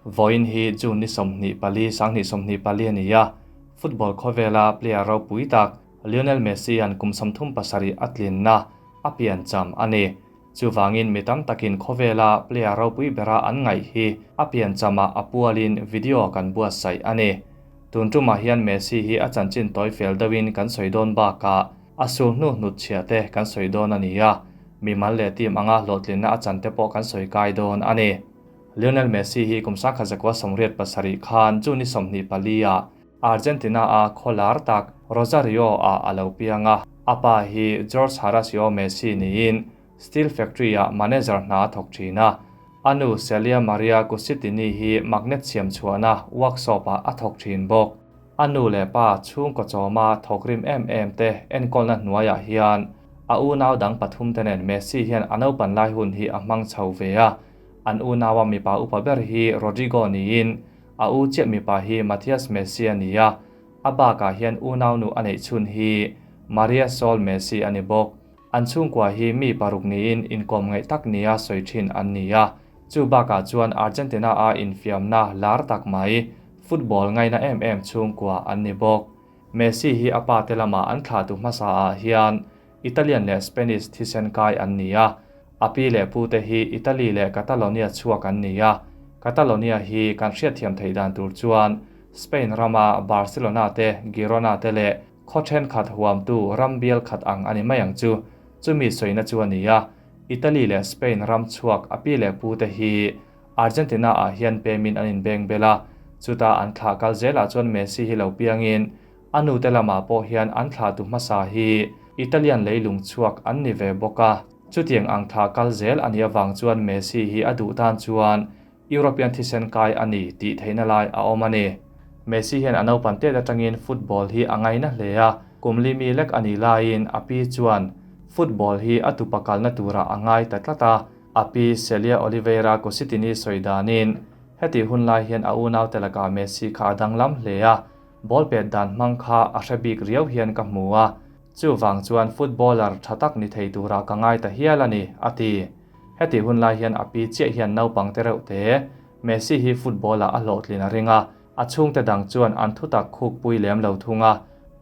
Vawiin hi June ni 24, 2024 a ni a, football khawvela player ropui tak Lionel Messi-a'n kum 37 a tlinna a piancham a ni. Chuvangin mi tam takin khawvela player ropui bera an ngaih hi a pianchamah a pualin video kan buatsaih a ni. Tun tumah hian Messi hi a chanchin tawi fel deuhin kan sawi dawn bakah a sul hnu hnut chhia te kan sawi dawn a ni a, mimal leh team anga hlawhtlinna a chan te pawh kan sawi kai dawn a ni. Lionel Messi hi kum 1987 khan June ni 24 ah Argentina a khawlar tak Rosario ah a lo piang a. A pa hi Jorge Horacio Messi niin Steel Factory ah manager hna a thawk thin a. A nu Celia Maria Cucitini hi magnet siam chhuahna workshop ah a thawk thin bawk. A nu leh pa chhungkaw chawma thawk rim em em te enkawlna hnuaiah hian a unau dang pathum te nen Messi hian a naupan lai hun hi a hmang chho ve a. An unaua mipa upa ber hi Rodrigo niin a u chiah mipa hi Matias Messi a ni a, a bakah hian unau nu a neih chhun hi Maria Sol Messi a ni bawk. An chhungkua hi mi paruk niin inkawm ngaih tak nia sawi thin an ni a, chu bakah chuan Argentina a infiamna lar tak mai, football ngaina em em chhungkua an ni bawk. Messi hi a pa te lama an thlahtu hmasa ah hian Italian leh Spanish thisen kai an ni a, a pi leh pu te hi Italy leh Catalonia chhuak an ni a, Catalonia hi kan hriatthiam theih dan tur chuan Spain rama Barcelona te, Girona te leh khaw thenkhat huamtu ram bial khat ang a ni mai ang chu, chumi sawina chu a ni a, Italy leh Spain ram chhuak a pi leh pu te hi Argentina ah hian pemin an inbeng bel a, chuta an thlah kal zelah chuan Messi hi lo piangin a nu te lamah pawh hian an thlahtu hmasa hi Italian leilung chhuak an ni ve bawk a, chutiang ang thlah kal zel a nih avang chuan Messi hi a duh tan chuan European thisen kai a ni tih theihna lai a awm a ni. Messi hian a naupan tet atangin football hi a ngaina hle a, kum li mi lek a nih laiin a pi chuan football hi a tupa kalna turah a ngai ta tlat a, a pi Celia Oliveira Cositini sawi danin hetih hun lai hian a unaute lakah Messi kha a danglam hle a, ball pet dan hmang kha a hre bik riau hian ka hmu a, chuvang chuan footballer tha tak ni thei turah ka ngai ta hial a ni, a ti. Hetih hun lai hian a pi chiah hian naupang te reuh te, Messi hi football ah a hlawhtlin a ring a, a chhungte dang chuan an thutak khukpui lem lo thung a,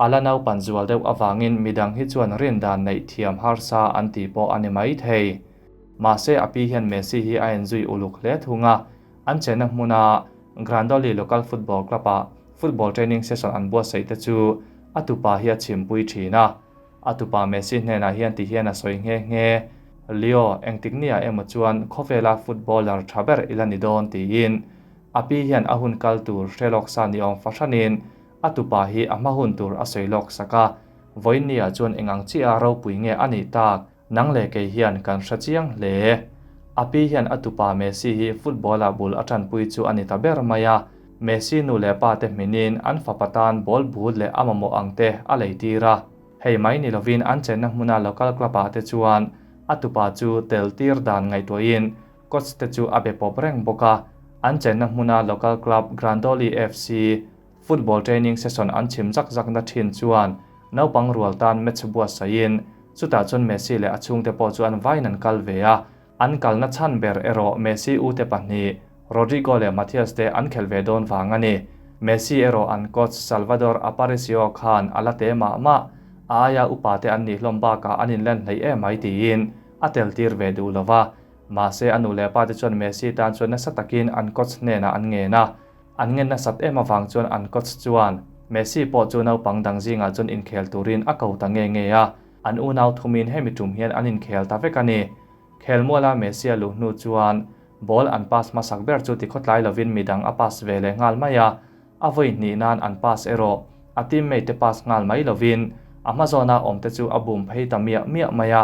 a la naupan zual deuh avangin midang hi chuan rin dan neih thiam harsa an tih pawh a ni mai thei. Mahse a pi hian Messi hi a enzui uluk hle thung a, an chenna hmuna Grandoli Local Football Club ah football training session an buatsaih te chu a tupa hi a chhimpui thin a. A tupa Messi hnenah hian ti hian a sawi nghe nghe, Leo, engtik nia emaw chuan khawvela footballer tha ber i la ni dawn tiin a pi hian a hun kal tur hre lawk sa ni awm fahranin a tupa hi a hma hun tur a sawi lawk sak a, vawiin nia chuan eng ang chiah a ropui nge a nih tak, nang leh kei hian kan hre chiang hle. A pi hian a tupa Messi hi football-ah bul a tanpui chu a ni ta ber mai a, Messi nu leh pa te hminin an fapa tan ball but leh a mamawh ang te a lei tir a. Hei mai ni lovin an chenna hmuna local club ah te chuan a tupa chu tel tir dan ngaihtuahin coach te chu a be pawp reng bawk a. An chenna hmuna local club Grandoli FC football training session an chhim zak zak na thin chuan naupang rual tan match buatsaihin chutah chuan Messi leh a chhungte pawh chu an vaiin an kal ve a. An kalna chhan ber erawh Messi ute pahnih, Rodrigo leh Matias te an khelh ve dawn vang a ni. Messi erawh an coach Salvador Aparicio khan a la te mah mah, a aia upa te an nih hlawm bakah an inlen hleih em mai tiin a tel tir ve duh lo va. Mahse a nu leh pa te chuan Messi tan chuan nasa takin an coach hnenah an ngen a, an ngen nasat em avang chuan an coach chuan Messi pawh chu naupang dang zingah chuan inkhel turin a ko ta nge nge a. An unau thumin hemi tum hian an inkhel ta vek a ni. Khelmuala Messi a luh hnu chuan ball an pass hmasak ber chu tikhawtlai lovin midang a pass ve leh nghal mai a, a vawi hnih nan an pass erawh a teammate te pass nghal mai lovin a hma zawna awmte chu a bum phei ta miah miah mai a,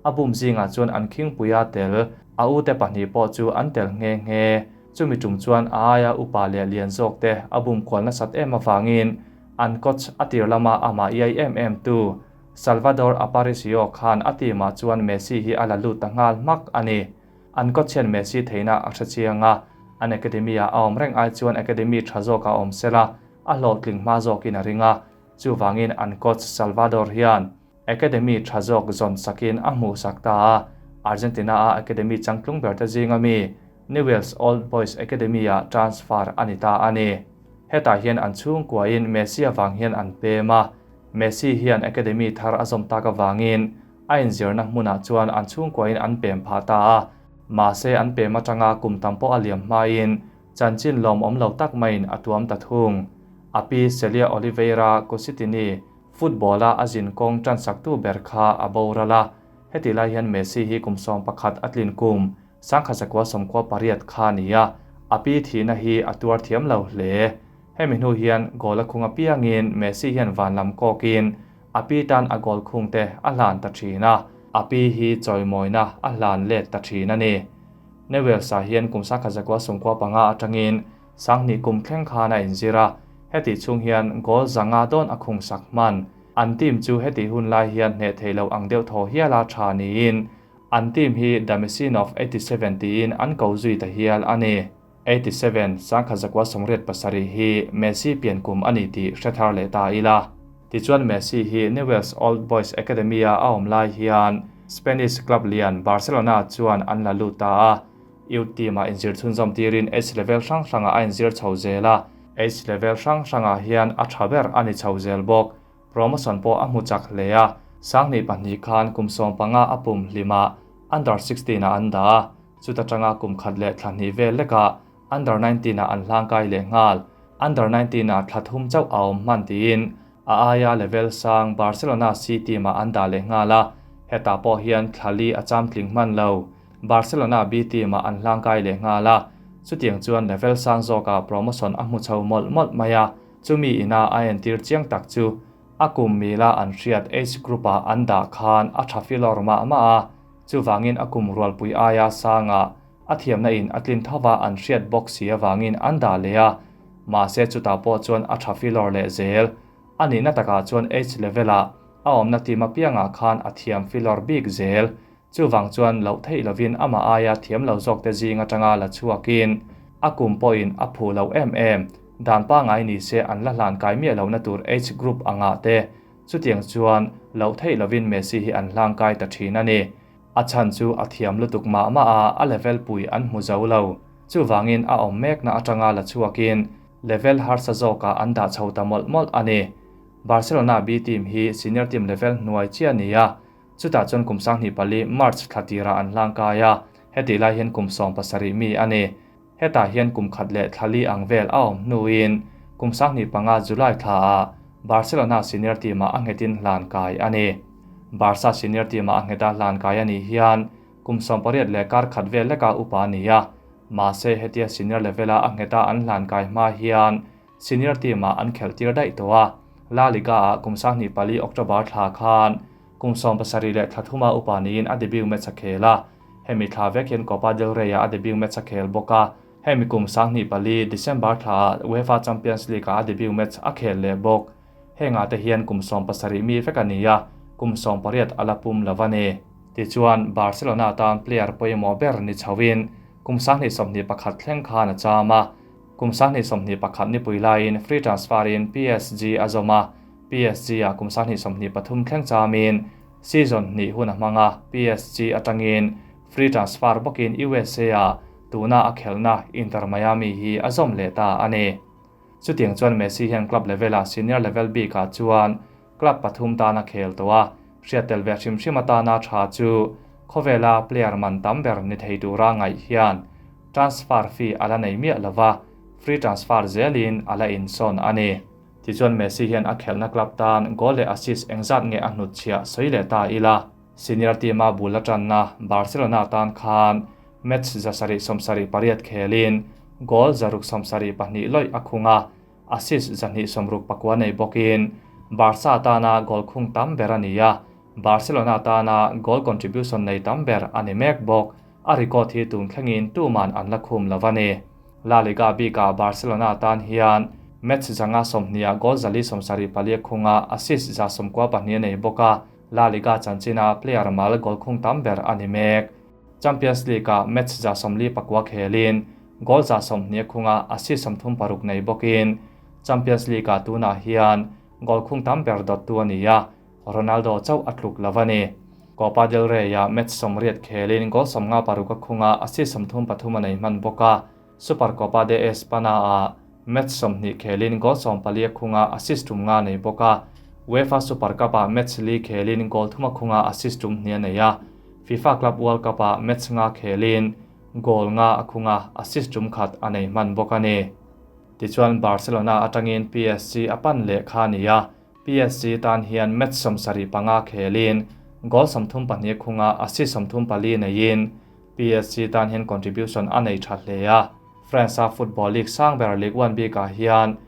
a bum zingah chuan an khingpuia tel a ute pahnih pawh chu an tel nghe nghe. Chumi tum chuan a aia upa leh lian zawk te a bum kual nasat em avangin an coach a tir lama amah iai em em tu Salvador Aparicio khan a team ah chuan Messi hi a la lut ta nghal hmak a ni. An coach hian Messi theihna a hre chiang a, an academy ah a awm reng ai chuan academy tha zawk a awm sela a hlawhtling hma zawkin a ring a, chuvangin an coach Salvador hian academy tha zawk zawn sakin a hmuhsak ta a, Argentina a academy changtlung ber te zinga mi. Newell's Old Boys Academy-ah transfer a ni ta a ni. Hetah hian an chhungkuain Messi avang hian an pem a, Messi hian academy thar a zawm tak avangin a inzirna hmunah chuan an chhungkuain an pem phah ta a, mahse an pem atanga kum tam pawh a liam hmain chanchin lawmawm lo tak maiin a tuam ta thung. A pi Celia Oliveira Cositini football-a a zin kawng tansaktu ber kha a boral a, heti lai hian Messi hi kum 11 a tlin kum 1998 kha a ni a, a pi thihna hi a tuar thiam lo hle. Hemi hnu hian goal a khung apiangin Messi hian van lam kawkin a pi tan a goal khung te a hlan ta thin a, a pi hi chawimawina a hlan let ta thin a ni. Newell's-ah hian kum 1995 atangin 2000 kum thleng khan a inzir a, hetih chhung hian goal 500 dawn a khung sak hman. An team chu hetih hun lai hian hneh thei lo ang deuh thaw hiala tha niin an team hi The Machine of 87 tiin an ko zui ta hial a ni. 87, 1987 hi Messi pian kum a ni tih hre thar leh ta ila. Tichuan Messi hi Newell's Old Boys Academy-a a awm lai hian Spanish club lian Barcelona chuan an la lut ta a. Youth team-ah inzir chhunzawm tirin age level hrang hrangah a inzir chho zel a. Age level hrang hrangah hian a tha ber a ni chho zel bawk. Promotion pawh a hmu chak hle a, 2002 khan kum 15 a pum hlimah Under 16 ah an dah a, chuta tanga kum khat leh thla hnih vel lekah Under 19 ah an hlangkai leh nghal. Under 19 ah thla thum chauh a awm hman tiin a aia level sang Barcelona C team ah an dah leh nghal a, hetah pawh hian thla li a cham tling hman lo. Barcelona B team ah an hlangkai leh nghal a, chutiang chuan level sang zawkah promotion a hmu chho mawlh mawlh mai a. Chumi ina a entir chiang tak chu a kum mila an hriat age group-ah an dah khan a tha filawr mah mah a, chuvangin a kum rualpui aia sangah a thiamna in a tlin thova an hriat bawk si avangin an dah leh a, mahse chutah pawh chuan a tha filawr leh zel. A nihna takah chuan age level-ah a awmna team apiangah khan a thiam filawr bik zel. Chuvang chuan loh theih lovin amah aia thiam lo zawkte zing atanga la chhuakin a kum pawhin a phu lo em em. Dan pangngai ni se an la hlan kai miah lohna tur age group angah te chutiang chuan loh theih lovin Messi hi an hlang kai ta thin a ni. A chhan chu a thiam lutuk mah mah a, a level pui an hmu zo lo. Chuvangin a awm mekna atanga la chhuakin level harsa zawkah an dah chho ta mawlh mawlh a ni. Barcelona B team hi senior team level hnuai chiah a ni a, Chutah chuan kum 2004 March thla tirah an hlang kai a, hetih lai hian kum 17 mi a ni. Hetah hian kum khat leh thla li ang vel a awm hnuin kum 2005 July thlaah Barcelona senior team-ah a nghetin hlan kai a ni. Barca senior team-ah a ngheta hlan kai a nih hian kum 18 leh kar khat vel leka upa a ni a, mahse hetia senior level-a a ngheta an hlan kai hma hian senior team-ah an khelh tir daih tawh a. La Liga-ah kum 2004 October thla khan kum 17 leh thla thuma upa niin a debut match a khel a, hemi thla vek hian Copa del Rey-ah a debut match a khel bawk a, hemi kum 2004 December thlaah UEFA Champions League-ah a debut match a khel leh bawk. Hengah te hian kum 17 mi vek a ni a, kum 18 a la pum lo a ni. Tichuan, Barcelona tan player pawimawh ber ni chhoin kum 2021 thleng khan a cham a, kum 2021 nipui laiin free transfer-in PSG a zawm a, PSG-ah kum 2023 thleng chamin season hnih hun a hmang a, PSG atangin free transfer bawkin USA-ah tuna a khelhna Inter Miami hi a zawm leh ta a ni. Chutiang chuan Messi hian club level-ah senior level bikah chuan club pathum tan a khel tawh a, hriat tel ve hrim hrim atana tha chu khawvela player man tam ber ni thei tura ngaih hian transfer fee a la nei miah lova, free transfer zelin a la insawn a ni. Tichuan Messi hian a khelhna club tan goal leh assist engzat nge a hnutchhiah sawi leh ta ila. Senior team-a bul atanna Barcelona tan khan match 778 khelin goal 672 lawih a khung a, assist 269 nei bawkin Barca tana goal khung tam ber a ni a, Barcelona tana goal contribution nei tam ber a ni mek bawk. A record hi tun thlengin tuman an la khum lo a ni. La Liga bikah Barcelona tan hian match 120 goal 474 khunga assist 92 nei bawk a, La Liga chanchina player mal goal khung tam ber a ni mek. Champions League-ah match 49 khelin goal 20 khunga assist 36 nei bawkin Champions League-ah tunah hian goal khung tam ber dawttu a ni a, Ronaldo chauh a tluk lo a ni. Copa del Rey-ah match 80 khelin goal 56 a khung a, assist 33 a nei hman bawk a. Supercopa de Espana-ah match 20 khelin goal 14 a khung a, assist 5 a nei bawk a. UEFA Super Cup-ah match 4 khelin goal 3 a khung a, assist 2 a nei a. FIFA Club World Cup-ah match 5 khelin goal 5 a khung a, assist 1 a nei hman bawk a ni. Tichuan Barcelona atangin PSG a pan leh kha a ni a. PSG tan hian match 75 khelin goal 32 a khung a, assist 34 neiin PSG tan hian contribution a nei tha hle a. France-a Football League sang ber Ligue 1 bikah hian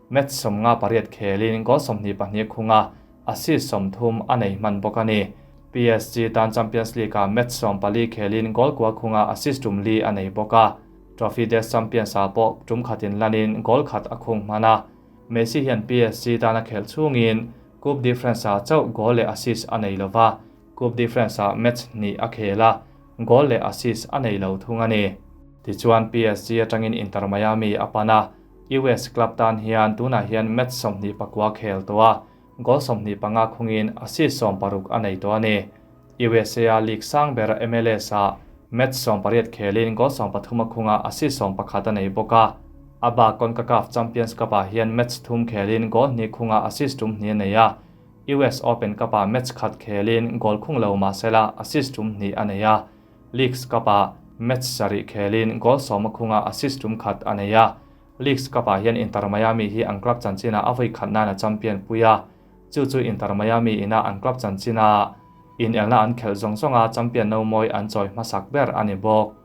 match 58 khelin goal 22 a khung a, assist 30 a nei hman bawk a ni. PSG tan Champions League-ah match 14 khelin goal 9 khung a, assist 4 a nei bawk a. Trophy des Champions-ah pawh tum khatin lanin goal 1 a khung hman a. Messi hian PSG tan a khel chungin Coupe de France-ah chauh goal leh assist a nei lova, Coupe de France-ah match 2 a khel a, goal leh assist a nei lo thung a ni. Tichuan PSG atangin Inter Miami a pan a, US club tan hian tunah hian match 29 khel tawh a, goal 25 khungin assist 60 a nei tawh a ni. USA League sang ber MLS-ah match 18 khelin goal 13 a khung a, assist 11 a nei bawk a. A bak CONCACAF Champions Cup-ah hian match 3 khelin goal 2 khung a, assist 2 a nei a. US Open Cup-ah match 1 khelin goal khung lo mahsela assist 2 a nei a. Leagues Cup-ah match 7 khelin goal 10 a khung a, assist 1 a nei a. Leagues Cup-ah hian Inter Miami hi an club chanchina a vawi khat nana champion pui a. Chu chu Inter Miami ina an club chanchina in elna an khel zawng zawnga champion no mawi an chawi hmasak ber a ni bawk.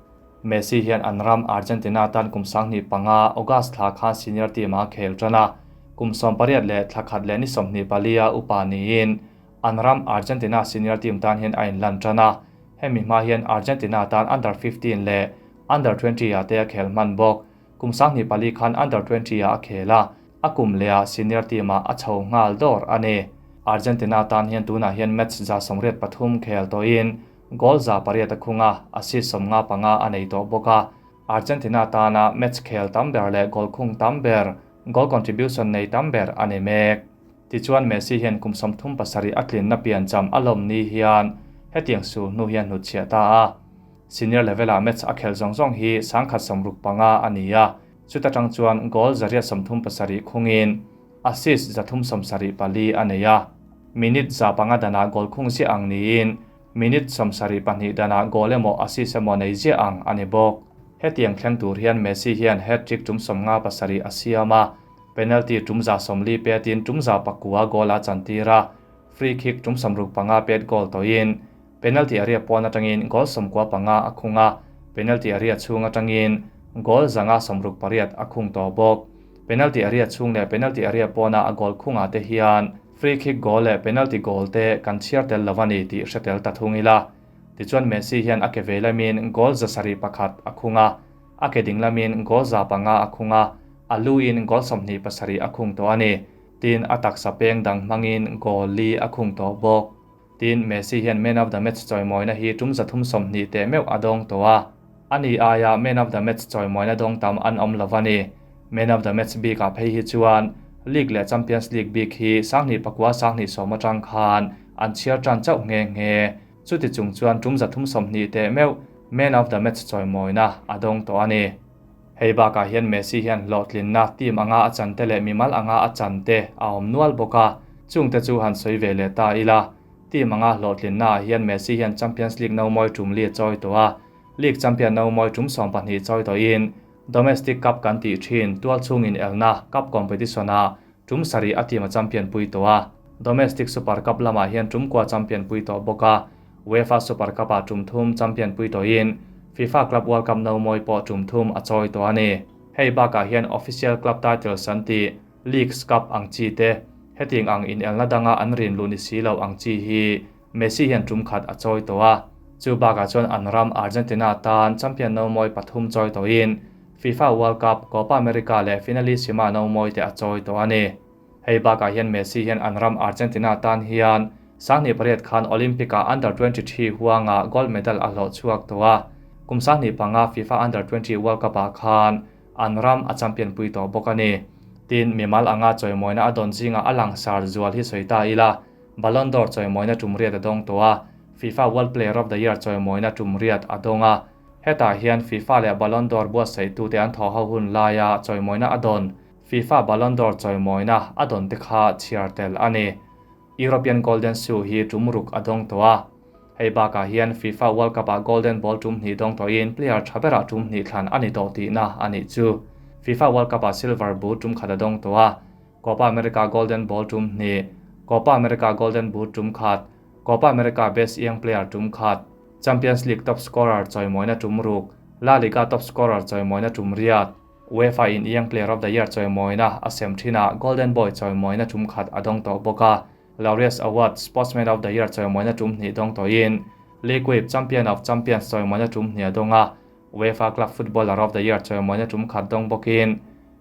Messi hian an ram Argentina tan kum 2005 August thla khan senior team a khel tan a. Kum 18 leh thla khat leh ni 24 a upa niin an ram Argentina senior team tan hian a inlan tan a. Hemi hma hian Argentina tan under 15 leh under 20 a te a khel hman bawk. Kum 24 khan under 20 a khel a, a kum leh a senior team a a chho nghal dawr a ni. Argentina tan hian tunah hian match 183 khel tawhin goal 8 a khung a, assist 55 a nei tawh bawk a. Argentina tana match khel tam ber leh goal khung tam ber, goal contribution nei tam ber a ni mek. Tichuan Messi hian kum 37 a tlinna piancham a lawm ni hian hetiang sul hnu hian hnutchhiah ta a. Senior level-ah match a khel zawng zawng hi 165 a ni a. Chuta tang chuan goal 137 khungin assist 374 a nei a. Minute 5 dana goal khung zia ang niin minute 72 dana goal emaw assist emaw nei zia ang a ni bawk. Hetiang thleng tur hian Messi hian hat-trick tum 57 a siam a, penalty tum 40 petin tum 9 goal a chantir a, free kick tum 65 pet goal tawhin penalty area pawn atangin goal 95 a khung a, penalty area chhung atangin goal 168 a khung tawh bawk. Penalty area chhung leh penalty area pawna a goal khunga te hian free kick goal leh penalty goal te kan chhiar tel lo a ni tih hre tel ta thung ila. Tichuan Messi hian a ke vei lamin goal 71 a khung a, a ke ding lamin goal 5 a khung a, a luin goal 27 a khung tawh a ni. Tin a taksa peng dang hmangin goal 4 a khung tawh bawk. Tin Messi hian man of the match chawimawina hi tum 320 te meuh a dawng tawh a. Ani aia man of the match chawimawina dawng tam an awm lo a ni. Man of the match bikah phei hi chuan League leh Champions League bik hi 2009 2010 atang khan an chhiar tan chauh nge nge. Chuti chung chuan tum 320 te meuh man of the match chawimawina a dawng tawh a ni. Hei bakah hian Messi hian hlawhtlinna team anga a chante leh mimal anga a chante a awm nual bawk a. Chungte chu han sawi ve leh ta ila. Team anga hlawhtlinna ah hian Messi hian Champions League no mawi tum li a chawi tawh a. League champion no mawi tum 12 chawi tawhin Domestic Cup kan tih thin tual chungin elna cup competition a tum 7 a team a champion pui tawh a. Domestic Super Cup lamah hian tum 9 champion pui tawh bawk a. UEFA Super Cup a tum 3 champion pui tawhin FIFA Club World Cup no mawi pawh tum 3 a chawi tawh a ni. Hei bakah hian official club titles an ti Leagues Cup ang chi te heting ang in elna danga an rin lu ni si lo ang chi hi Messi hian tum 1 a chawi tawh a. Chu bakah chuan an ram Argentina tan champion no mawi 3 chawi tawhin FIFA World Cup, Copa America leh Finalissima no mawi te a chawi tawh a ni. Hei bakah hian Messi hian an ram Argentina tan hian 2008 khan Olympic-ah under 23 huanga gold medal a hlawh chhuak tawh a. Kum 25 FIFA under 20 World Cup-ah khan an ram a champion pui tawh bawk a ni. Tin mimal anga chawimawina a dawn zinga a langsar zual hi sawi ta ila. Ballon d'Or chawimawina tum riat a dawng tawh a. FIFA World Player of the Year chawimawina tum riat a dawng a. Hetah hian FIFA leh Ballon d'Or buatsaih tute an thawh ho hun laia chawimawina a dawn FIFA Ballon d'Or chawimawina a dawn te kha chhiar tel a ni. European Golden Shoe hi tum ruk a dawng tawh a. Hei bakah hian FIFA World Cup ah Golden Ball tum hnih dawng tawhin player tha berah tum hnih thlan a ni tawh tihna a nih chu. FIFA World Cup ah Silver Boot tum khat a dawng tawh a. Copa America Golden Ball tum hnih, Copa America Golden Boot tum khat, Copa America Best Young Player tum khat, Champions League top scorer chawimawina tum ruk, La Liga top scorer chawimawina tum riat, UEFA in Young Player of the Year chawimawina a sem thinah Golden Boy chawimawina tum khat a dawng tawh bawk a. Laureus Award Sportsman of the Year chawimawina tum hnih dawng tawhin L'Equipe Champion of Champions chawimawina tum hnih a dawng a. UEFA Club Footballer of the Year chawimawina tum khat dawng bawkin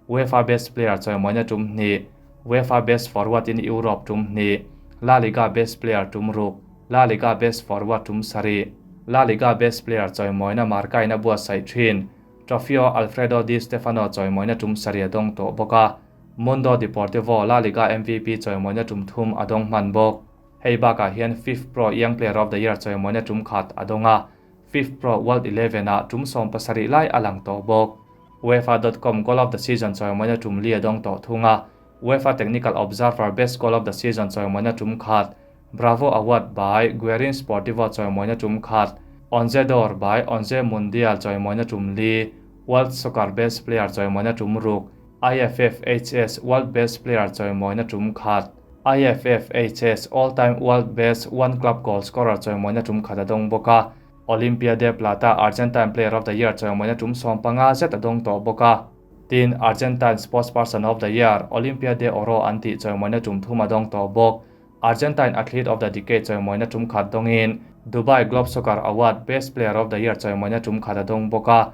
UEFA Best Player chawimawina tum hnih, UEFA Best Forward in Europe tum hnih, La Liga Best Player tum ruk, La Liga Best Forward tum sarih, La Liga Best Player chawimawina Marca in a buatsaih thin, Trofeo Alfredo Di Stefano chawimawina tum sarih a dawng tawh bawk a. Mundo Deportivo La Liga MVP chawimawina tum thum a dawng hman bawk. Hei bakah hian FIFPro Young Player of the Year chawimawina tum khat a dawng a. FIFPro World Eleven ah tum 17 lai a lang tawh bawk. UEFA.com Goal of the Season chawimawina tum li a dawng tawh thung a. UEFA Technical Observer Best Goal of the Season chawimawina tum khat, Bravo Award by Guerin Sportivo chawimawina tum khat, Onze d'Or by Onze Mundial chawimawina tum li, World Soccer Best Player chawimawina tum ruk, IFFHS World Best Player chawimawina tum khat, IFFHS All Time World Best One Club Goal Scorer chawimawina tum khat a dawng bawk a. Olimpia de Plata Argentine Player of the Year chawimawina tum 15 zet a dawng tawh bawk a. Tin, Argentine Sportsperson of the Year, Olimpia de Oro an tih chawimawina tum thum a dawng tawh bawk. Argentine Athlete of the Decade chawimawina tum khat dawngin Dubai Globe Soccer Award Best Player of the Year chawimawina tum khat a dawng bawk a.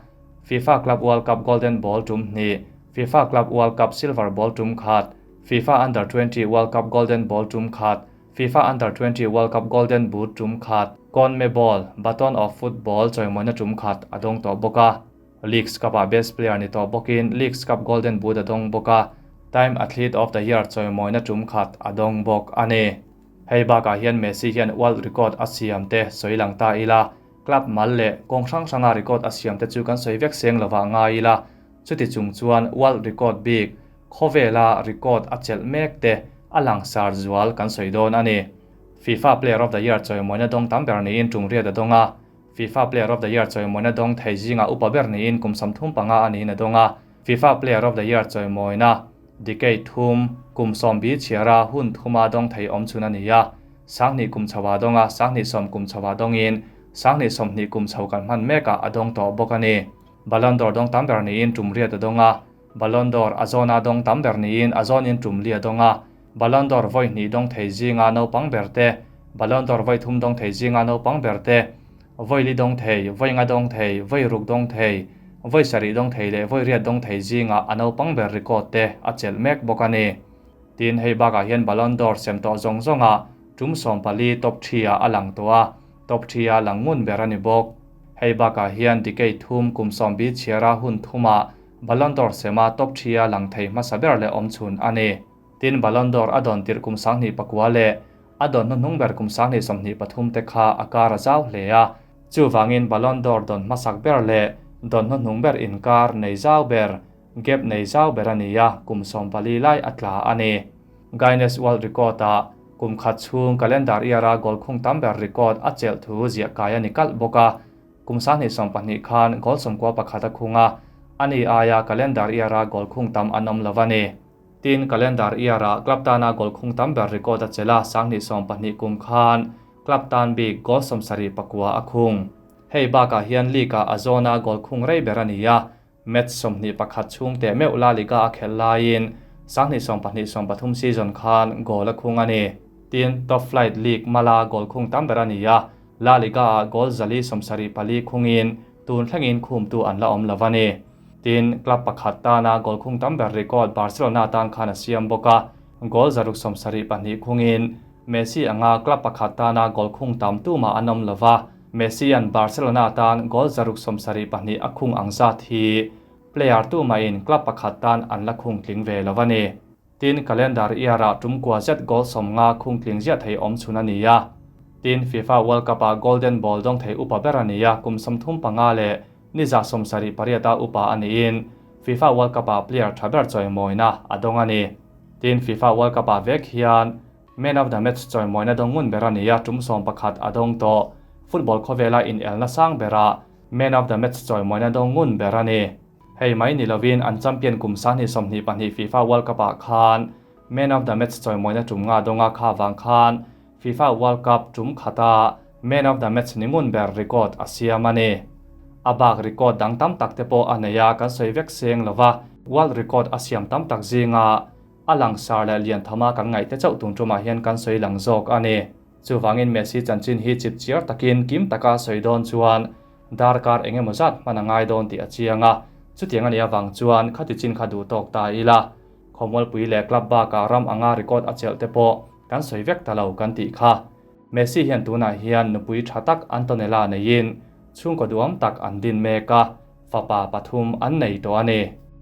FIFA Club World Cup Golden Ball tum hnih, FIFA Club World Cup Silver Ball tum khat, FIFA Under 20 World Cup Golden Ball tum khat, FIFA Under 20 World Cup Golden Boot tum khat, CONMEBOL Baton of Football chawimawina tum khat a dawng tawh bawk a. Leagues Cup ah Best Player ni tawh bawkin Leagues Cup Golden Boot a dawng bawk a. Time Athlete of the Year chawimawina tum khat a dawng bawk a ni. Hei bakah hian Messi hian world record a siam te sawi lang ta ila, club mal leh kawng hrang hranga record a siam te chu kan sawi vek seng lovah ngai ila, chuti chung chuan world record bik khawvela record a chelh mek te a langsar zual kan sawi dawn a ni. FIFA Player of the Year chawimawina dawng tam ber niin tum riat a dawng a. FIFA Player of the Year chawimawina dawng thei zinga upa ber niin kum 35 a niin a dawng a. FIFA Player of the Year chawimawina decade thum kum 70 chhiara hun thuma dawng thei awm chhun a ni a. 2000 kum chhoah dawng a, 2010 kum chhoah dawngin 2020 kum chho kan hman mekah a dawng tawh bawk a ni. Ballon d'Or dawng tam ber niin tum riat a dawng a. Ballon d'Or a zawna dawng tam ber niin a zawnin tum li a dawng a. Ballon d'Or vawi hnih dawng thei zinga naupang ber te, Ballon d'Or vawi thum dawng thei zinga naupang ber te, vawi li dawng thei, vawi nga dawng thei, vawi ruk dawng thei, vawi sarih dawng thei leh vawi riat dawng thei zinga a naupang ber record te a chelh mek bawk a ni. Tin, hei bakah hian Ballon d'Or sem tawh zawng zawngah tum 14 top 3 ah a lang tawh a, top 3 ah lang ngun ber a ni bawk. Hei bakah hian decade thum kum 70 chhiara hun thumah Ballon d'Or sema top 3 ah lang thei hmasa ber leh awm chhun a ni. Tin, Ballon d'Or a dawn tirh kum 2009 leh a dawn hnuhnung ber kum 2023 te kha a kar a zau hle a. Chuvangin Ballon d'Or dawn hmasak ber leh dawn hnuhnung ber inkar nei zau ber, gap nei zau ber a ni a, kum 14 lai a tla a ni. Guinness World Record ah kum khat chhung calendar year-a goal khung tam ber record a chelh thu ziah kai a ni kalh bawk a. Kum 2020 khan goal 91 a khung a, ani aia calendar year-a goal khung tam an awm lo a ni. Tin, calendar year-a club tana goal khung tam ber record a chelh a, 2020 kum khan club tan bik goal 79 a khung. Hei bakah hian league-ah a zawna goal khung rei ber a ni a, match 21 chhung teh meuh La Liga a khelh laiin 2022-23 season khan goal a khung a ni. Tin, Top Flight League mala goal khung tam ber a ni a, La Liga-ah goal 174 khungin tun thlengin khumtu an la awm lo a ni. Tin, club pakhat tana goal khung tam ber record Barcelona tan khan a siam bawk a, goal 672 khungin Messi anga club pakhat tana goal khung tam tumah an awm lo va. Messi an Barcelona tan goal 672 a khung ang zat hi player tumahin club pakhat tan an la khung tling ve lo a ni. Tin, calendar year-ah tum kua zet goal 50 khung tling ziah thei awm chhun a ni a. Tin, FIFA World Cup-ah Golden Ball dawng thei upa ber a ni a, kum 35 leh ni 78 a upa a niin FIFA World Cup-ah player tha ber chawimawina a dawng a ni. Tin, FIFA World Cup-ah vek hian Man of the Match chawimawina dawng ngun ber a ni a, tum 11 a dawng tawh. Football khawvela inelna sang berah Man of the Match chawimawina dawng ngun ber a ni. Hei mai ni lovin an champion kum 2022 FIFA World Cup-ah khan Man of the Match chawimawina tum nga dawnga kha vang khan FIFA World Cup tum khata Man of the Match ni ngun ber record a siam a ni. A bak record dang tam tak te pawh a nei a, kan sawi vek seng lova world record a siam tam tak zinga a langsar leh lian thama kan ngaih te chauh tun tumah hian kan sawi lang zawk a ni. Chuvangin Messi chanchin hi chip chiar takin kim taka sawi dawn chuan darkar engemaw zat hman a ngai dawn tih a chiang a, chutiang a nih avang chuan khati chin kha duh tawk ta ila. Khawmualpui leh club bakah ram anga record a chelh te pawh kan sawi vek ta lo kan tih kha. Messi hian tunah hian nupui tha tak Antonella neiin chhungkaw duam tak an din mek a, fapa pathum an nei tawh a ni.